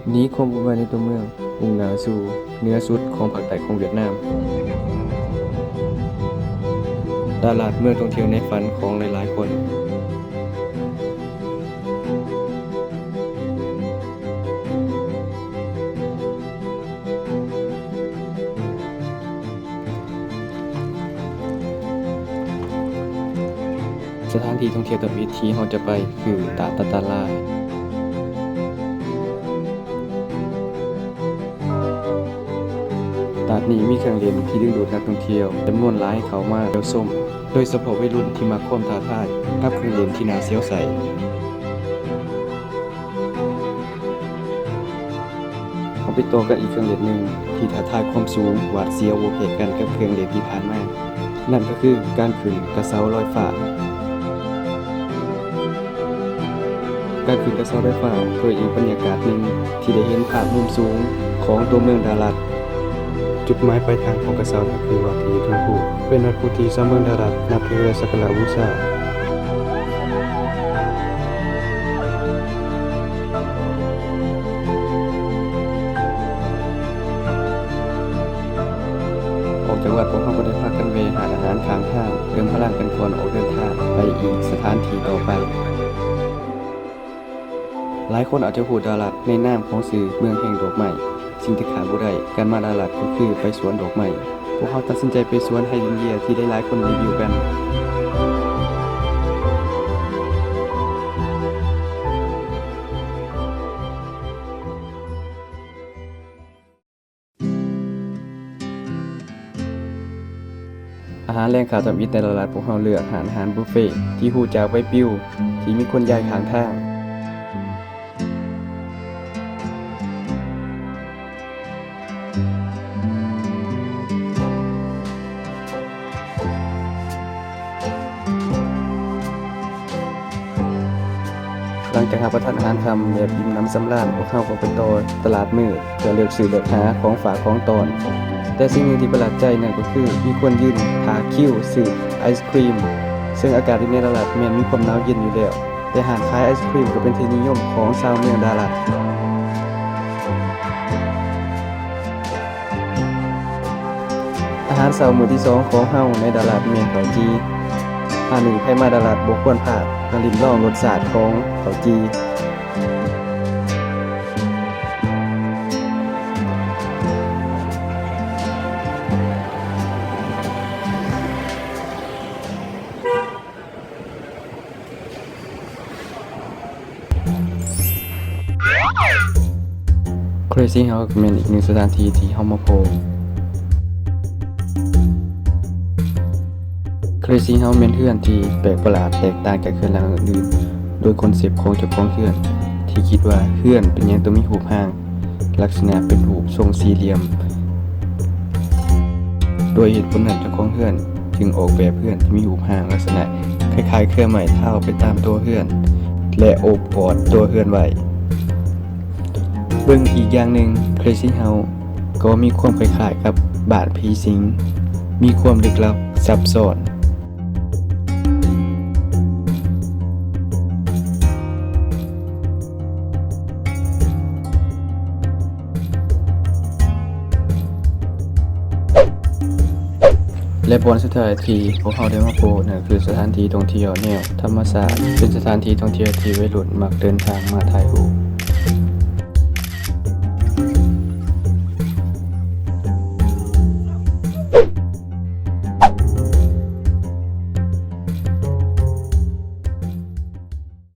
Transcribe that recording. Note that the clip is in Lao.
ໜີຄວາມວຸ່ນວາຍໃນຕົວເມືອງ, ມຸ່ງໜ້າສູ່ເໜືອສຸດຂອງພາກໃຕ້ຂອງຫວຽດນາມ. ດາລັດ, ເມືອງທ່ອງທ່ຽວໃນຝັນຂອງຫຼາຍໆຄົນ. ສະຖານທີ່ທ່ອງທ່ຽວທຳອິດທີ່ເຮົາຈະໄປຄືຕາດຕາຕາລາ. ຕາດນີ້ມີເຄື່ອງຫຼິ້ນທີ່ດຶງດູດນັກທ່ອງທ່ຽວຈຳນວນຫຼາຍເຂົ້າມາທ່ຽວຊົມ, ໂດຍສະເພາະໄວລຸ້ນທີ່ມັກຄວາມທ້າທາຍກັບເຄື່ອງຫຼິ້ນທີ່ໜ້າສຽວໃສ. ເຮົາໄປຕໍ່ກັນອີກເຄື່ອງຫຼິ້ນໜຶ່ງທີ່ທ້າທາຍຄວາມສູງ, ຫວາດສຽວບໍ່ແພ້ກັນກັບເຄື່ອງຫຼິ້ນທີ່ຜ່ານມາ, ນັ້ນກໍຄືການຂຶ້ນກະເສົາລອຍຟ້າ. ການຂຶ້ນກະເສົາລອຍຟ້າເພື່ອອີກບັນຍາກາດໜຶ່ງທີ່ໄດ້ເຫັນພາບມຸມສູງຂອງຕົວເມືອງດາລັດ. ຈຸດໝາຍປາຍທາງຂອງກະເສົານັ້ນຄືວັດທີ່ຢູ່ເທິງພູ, ເປັນວັດພຸດທີ່ຊາວເມືອງດາລັດນັບຖື ແລະ ສັກກາລະບູຊາ. ອອກຈາກວັດ, ພວກເຮົາກໍໄດ້ພາກັນແວ່ຮ້ານອາຫານຂ້າງທາງ, ເຕີມພະລັງກັນກ່ອນອອກເດີນທາງໄປອີກສະຖານທີ່ຕໍ່ໄປ. ຫຼາຍຄົນອາດຈະຮູ້ດາລັດໃນນາມຂອງຊື່ເມືອງແຫ່ງດອກໄມ້. ສິ່ງທີ່ຂາດບໍ່ໄດ້ການມາດາລັດກໍຄືໄປສວນດອກໄມ້. ພວກເຮົາຕັດສິນໃຈໄປສວນໄຮເດຣນເຢຍທີ່ຫຼາຍໆຄົນຣີວິວກັນ. ອາຫານແລງຄ່ຳທຳອິດໃນດາລັດ, ພວກເຮົາເລືອກຮ້ານອາຫານບຸບເຟທີ່ຮູ້ຈາກໃບປິວທີ່ມີຄົນຢາຍຂ້າງທາງ. ຫຼັງຈາກຮັບປະທານອາຫານຄ່ຳແບບອີ່ມໜຳສຳລານ, ພວກເຮົາກໍໄປຕໍ່ຕະຫຼາດມືດເພື່ອເລືອກຊື້ເລືອກຫາຂອງຝາກຂອງຕ້ອນ. ແຕ່ສິ່ງໜຶ່ງທີ່ປະຫຼາດໃຈນັ້ນກໍຄື ມີຄົນຢືນຖ້າຄິວຊື້ໄອສຄຣີມ, ເຊິ່ງອາກາດຢູ່ໃນດາລັດແມ່ນມີຄວາມໜາວເຢັນຢູ່ແລ້ວ, ແຕ່ຮ້ານຂາຍໄອສຄຣີມກໍເປັນທີ່ນິຍົມຂອງຊາວເມືອງດາລັດ. ອາຫານເຊົ້າມື້ທີສອງຂອງເຮົາໃນດາລັດແມ່ນເຂົ້າຈີ່. ອັນນີ້ໃຜມາດາລັດບໍ່ຄວນພາດມາລິມລອງລົດຊາດຂອງເຂົ້າຈີ່. Crazy House ກໍແມ່ນອີກໜຶ່ງສະຖານທີ່ທີ່ເຮົາມາໂພ. Crazy House ແມ່ນເຮືອນທີ່ແປກປະຫຼາດແຕກຕ່າງຈາກເຮືອນຫຼັງອື່ນໆ ໂດຍຄອນເຊັບຂອງເຈົ້າຂອງເຮືອນທີ່ຄິດວ່າເຮືອນເປັນຫຍັງຕ້ອງມີຮູບຮ່າງ ລັກສະນະເປັນຮູບຊົງສີ່ຫຼ່ຽມ. ດ້ວຍເຫດຜົນນັ້ນ, ເຈົ້າຂອງເຮືອນຈຶ່ງອອກແບບເຮືອນທີ່ມີຮູບຮ່າງລັກສະນະຄ້າຍໆເຄືອໄມ້ທາວໄປຕາມຕົວເຮືອນ ແລະ ໂອບກອດຕົວເຮືອນໄວ້. ເບິ່ງອີກຢ່າງໜຶ່ງ, Crazy House ກໍມີຄວາມຄ້າຍໆກັບບ້ານຜີສິງ, ມີຄວາມລຶກລັບຊັບຊ້ອນ. ແລະ ບ່ອນສຸດທ້າຍທີ່ພວກເຮົາໄດ້ມາໂພນັ້ນຄືສະຖານທີ່ທ່ອງທ່ຽວແນວທຳມະຊາດ, ເປັນສະຖານທີ່ທ່ອງທ່ຽວທີ່ໄວລຸ້ນມັກເດີນທາງມາຖ່າຍຮູບ.